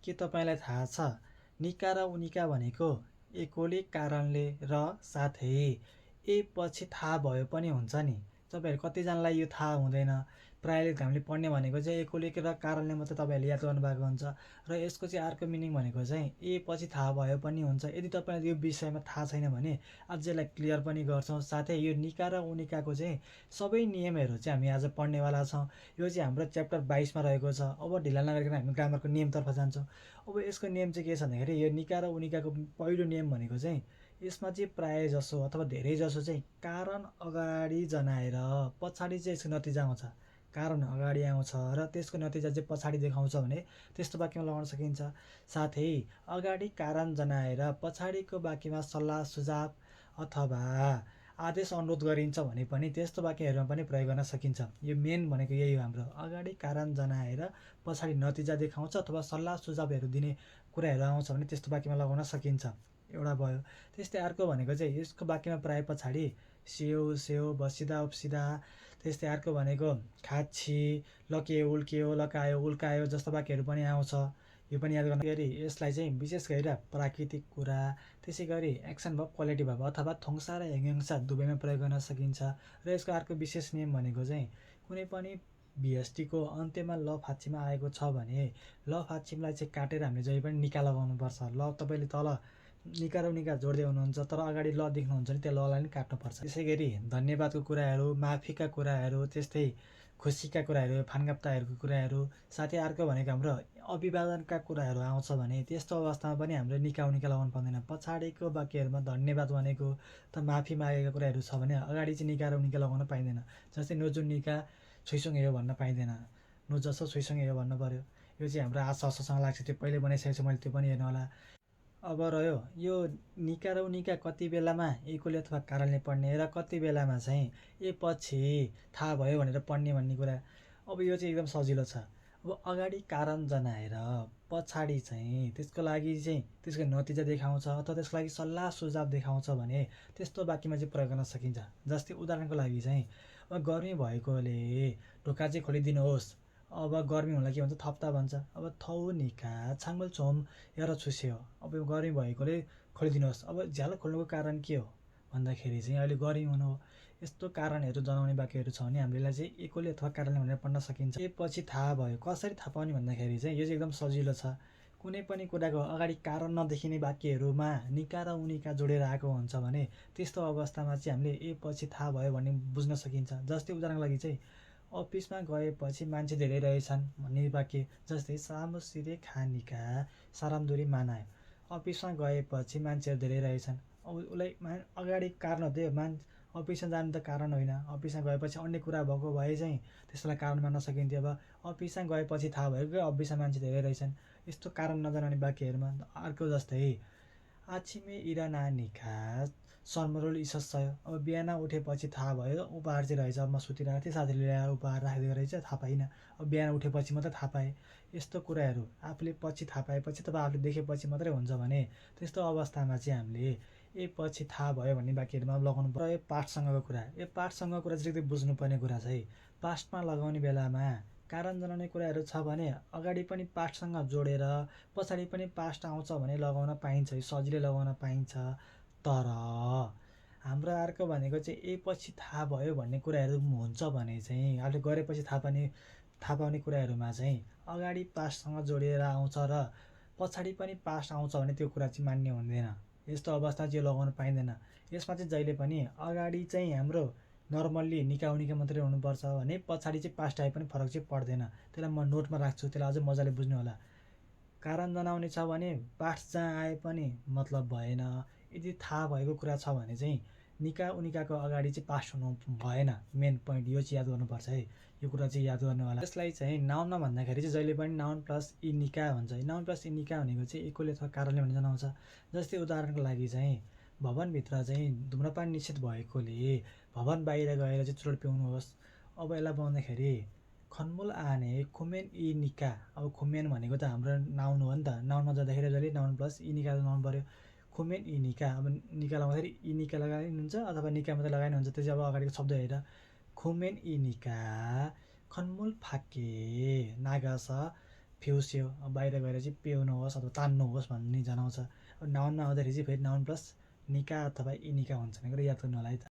के तपाईँलाई थाहा छ निका र उनिका भनेको एकोले कारणले र साथै ए पछि थाहा भयो पनि हुन्छ नि। तपाईँहरू कतिजनालाई यो थाहा हुँदैन। प्रायःले हामीले पढ्ने भनेको चाहिँ एकोले र कारणले मात्रै तपाईँहरूले याद गर्नुभएको हुन्छ र यसको चाहिँ अर्को मिनिङ भनेको चाहिँ ए पछि थाहा भयो पनि हुन्छ। यदि तपाईँलाई यो विषयमा थाहा छैन भने अझ यसलाई क्लियर पनि गर्छौँ। साथै यो निका र उनिकाको चाहिँ सबै नियमहरू चाहिँ हामी आज पढ्नेवाला छौँ। यो चाहिँ हाम्रो च्याप्टर 22मा रहेको छ। अब ढिला नगरिकन हामी ग्रामरको नियमतर्फ जान्छौँ। अब यसको नियम चाहिँ के छ भन्दाखेरि यो निका र उनिकाको पहिलो नियम भनेको चाहिँ यसमा चाहिँ प्राय जसो अथवा धेरै जसो चाहिँ कारण अगाडि जनाएर पछाडि चाहिँ यसको नतिजा आउँछ। कारण अगाडि आउँछ र त्यसको नतिजा चाहिँ पछाडि देखाउँछ भने त्यस्तो वाक्यमा लगाउन सकिन्छ। साथै अगाडि कारण जनाएर पछाडिको वाक्यमा सल्लाह सुझाव अथवा आदेश अनुरोध गरिन्छ भने पनि त्यस्तो वाक्यहरूमा पनि प्रयोग गर्न सकिन्छ। यो मेन भनेको यही हो हाम्रो। अगाडि कारण जनाएर पछाडि नतिजा देखाउँछ अथवा सल्लाह सुझावहरू दिने कुराहरू आउँछ भने त्यस्तो वाक्यमा लगाउन सकिन्छ। एउटा भयो। त्यस्तै अर्को भनेको चाहिँ यसको वाक्यमा प्राय पछाडि स्यो स्यो बसिदा उप्सिदा, त्यस्तै अर्को भनेको खाछि लक्यो उल्क्यो लकायो उल्कायो जस्तो वाक्यहरू पनि आउँछ। यो पनि याद गर्नु गरी यसलाई चाहिँ विशेष गरेर प्राकृतिक कुरा, त्यसै गरी एक्सन भर्ब क्वालिटी भर्ब अथवा थोङ्सा र हेङसा दुवैमा प्रयोग गर्न सकिन्छ। र यसको अर्को विशेष नियम भनेको चाहिँ कुनै पनि भिएसटीको अन्त्यमा ल फाक्षिमा आएको छ भने ल फाक्षिमलाई चाहिँ काटेर हामीले जहिले पनि निका लगाउनुपर्छ। ल तपाईँले तल निका र उनिका जोड्दै हुनुहुन्छ तर अगाडि ल देख्नुहुन्छ भने त्यो ललाई पनि काट्नुपर्छ। त्यसै गरी धन्यवादको कुराहरू, माफीका कुराहरू, त्यस्तै खुसीका कुराहरू, फान्गाप्ताहरूको कुराहरू, साथै अर्को भनेको हाम्रो अभिवादनका कुराहरू आउँछ भने त्यस्तो अवस्थामा पनि हामीले निका उनिका लगाउनु पाउँदैन। पछाडिको वाक्यहरूमा धन्यवाद भनेको त माफी मागेका कुराहरू छ भने अगाडि चाहिँ निका र उनिका लगाउन पाइँदैन। जस्तै नोजु निका छुइसँग हेयो भन्न पाइँदैन। नो जसो छुइसँग हेयो भन्नु पर्यो। यो चाहिँ हाम्रो आशा आशासँग लाग्छ, त्यो पहिले बनाइसकेको छु मैले, त्यो पनि हेर्नु होला। अब रह्यो यो निका र उनिका कति बेलामा एकोले अथवा कारणले पढ्ने र कति बेलामा चाहिँ ए पछि थाहा भयो भनेर पढ्ने भन्ने कुरा। अब यो चाहिँ एकदम सजिलो छ। अब अगाडि कारण जनाएर पछाडि चाहिँ त्यसको लागि चाहिँ त्यसको नतिजा देखाउँछ अथवा त्यसको लागि सल्लाह सुझाव देखाउँछ भने त्यस्तो वाक्यमा चाहिँ प्रयोग गर्न सकिन्छ। जस्तै उदाहरणको लागि चाहिँ अब गर्मी भएकोले ढोका चाहिँ खोलिदिनुहोस्। अब गर्मी हुनलाई के भन्छ थप्ता भन्छ। अब थौ निका छाङ्बल छोम यर छुस्यो। अब गर्मी भएकोले खोलिदिनुहोस्। अब झ्याल खोल्नुको कारण के हो भन्दाखेरि चाहिँ अहिले गर्मी हुनु हो। यस्तो कारणहरू जनाउने वाक्यहरू छ भने हामीले चाहिँ एकोले अथवा कारणले भनेर पढ्न सकिन्छ। ए पछि थाहा भयो कसरी थाहा पाउने भन्दाखेरि चाहिँ यो चाहिँ एकदम सजिलो छ। कुनै पनि कुराको अगाडि कारण नदेखिने वाक्यहरूमा निका र उनिका जोडेर आएको हुन्छ भने त्यस्तो अवस्थामा चाहिँ हामीले ए पछि थाहा भयो भन्ने बुझ्न सकिन्छ। जस्तै उदाहरणको लागि चाहिँ अफिसमा गएपछि मान्छे धेरै रहेछन् भन्ने वाक्य। जस्तै सामु सिरे खानिका सारामदुरी मानायो। अफिसमा गएपछि मान्छेहरू धेरै रहेछन्। अब उसलाई अगाडि कारण दियो अफिसमा जानु त कारण होइन। अफिसमा गएपछि अन्य कुरा भएको भए चाहिँ त्यसलाई कारण मान्न सकिन्थ्यो। अब अफिसमा गएपछि थाहा भयो कि अफिसमा मान्छे धेरै रहेछन्। यस्तो कारण नजनाउने वाक्यहरूमा अर्को जस्तै आछिमे इरा नानीका सर्मरोल इसस्यो। अब बिहान उठेपछि थाहा भयो उपहार चाहिँ रहेछ। अब म सुतिरहेको थिएँ, साथीले ल्याएर उपहार राखिदिएको रहेछ, थाहा पाइनँ। अब बिहान उठेपछि मात्रै थाहा पाएँ। यस्तो कुराहरू आफूले पछि थाहा पाएपछि अथवा आफूले देखेपछि मात्रै हुन्छ भने त्यस्तो अवस्थामा चाहिँ हामीले ए पछि थाहा भयो भन्ने वाक्यहरूमा लगाउनु पर्यो। यो पास्टसँगको कुरा। यो पास्टसँगको कुरा चाहिँ एकदम बुझ्नुपर्ने कुरा चाहिँ पास्टमा लगाउने बेलामा कारण जनाउने कुराहरू छ भने अगाडि पनि पास्टसँग जोडेर पछाडि पनि पास्ट आउँछ भने लगाउन पाइन्छ। यो सजिलै लगाउन पाइन्छ। तर हाम्रो अर्को भनेको चाहिँ ए पछि थाहा भयो भन्ने कुराहरू हुन्छ भने चाहिँ आफूले गरेपछि थाहा पाउने कुराहरूमा चाहिँ अगाडि पास्टसँग जोडिएर आउँछ र पछाडि पनि पास्ट आउँछ भने त्यो कुरा चाहिँ मान्य हुँदैन। यस्तो अवस्था चाहिँ लगाउन पाइँदैन। यसमा चाहिँ जहिले पनि अगाडि चाहिँ हाम्रो नर्मल्ली निका उनिका मात्रै हुनुपर्छ भने पछाडि चाहिँ पास्ट आए पनि फरक चाहिँ पर्दैन। त्यसलाई म नोटमा राख्छु, त्यसलाई अझै मजाले बुझ्नु होला। कारण जनाउने छ भने पास्ट जहाँ आए पनि मतलब भएन। यदि थाहा भएको कुरा छ भने चाहिँ निका उनिकाको अगाडि चाहिँ पास्ट हुनु भएन। मेन पोइन्ट यो चाहिँ याद गर्नुपर्छ है। यो कुरा चाहिँ याद गर्नु होला। यसलाई चाहिँ नाउनमा भन्दाखेरि चाहिँ जहिले पनि नाउन प्लस इ निका हुन्छ। नाउन प्लस इ निका भनेको चाहिँ एकोले अथवा कारणले भनेर जनाउँछ। जस्तै उदाहरणको लागि चाहिँ भवनभित्र चाहिँ धुम्रपान निषेध भएकोले भवन बाहिर गएर चाहिँ चुरोट पिउनुहोस्। अब यसलाई बनाउँदाखेरि खन्मुल आने खुमेन इ निका। अब खुमेन भनेको त हाम्रो नाउन हो नि त। नाउनमा जाँदाखेरि जहिले नाउन प्लस इ निका लगाउनु पर्यो। खुमेन इ निका। अब निका लगाउँदाखेरि इ निका लगाइनुहुन्छ अथवा निका मात्रै लगाइनुहुन्छ, त्यो चाहिँ अब अगाडिको शब्द हेरेर। खुमेन इ निका खन्मुल फाके नागास फ्युस्यो, बाहिर गएर चाहिँ पिउनुहोस् अथवा तान्नुहोस् भन्ने जनाउँछ। नाउनमा आउँदाखेरि चाहिँ फेरि नाउन प्लस निका अथवा इनिका हुन्छ भनेर याद गर्नु होला है त।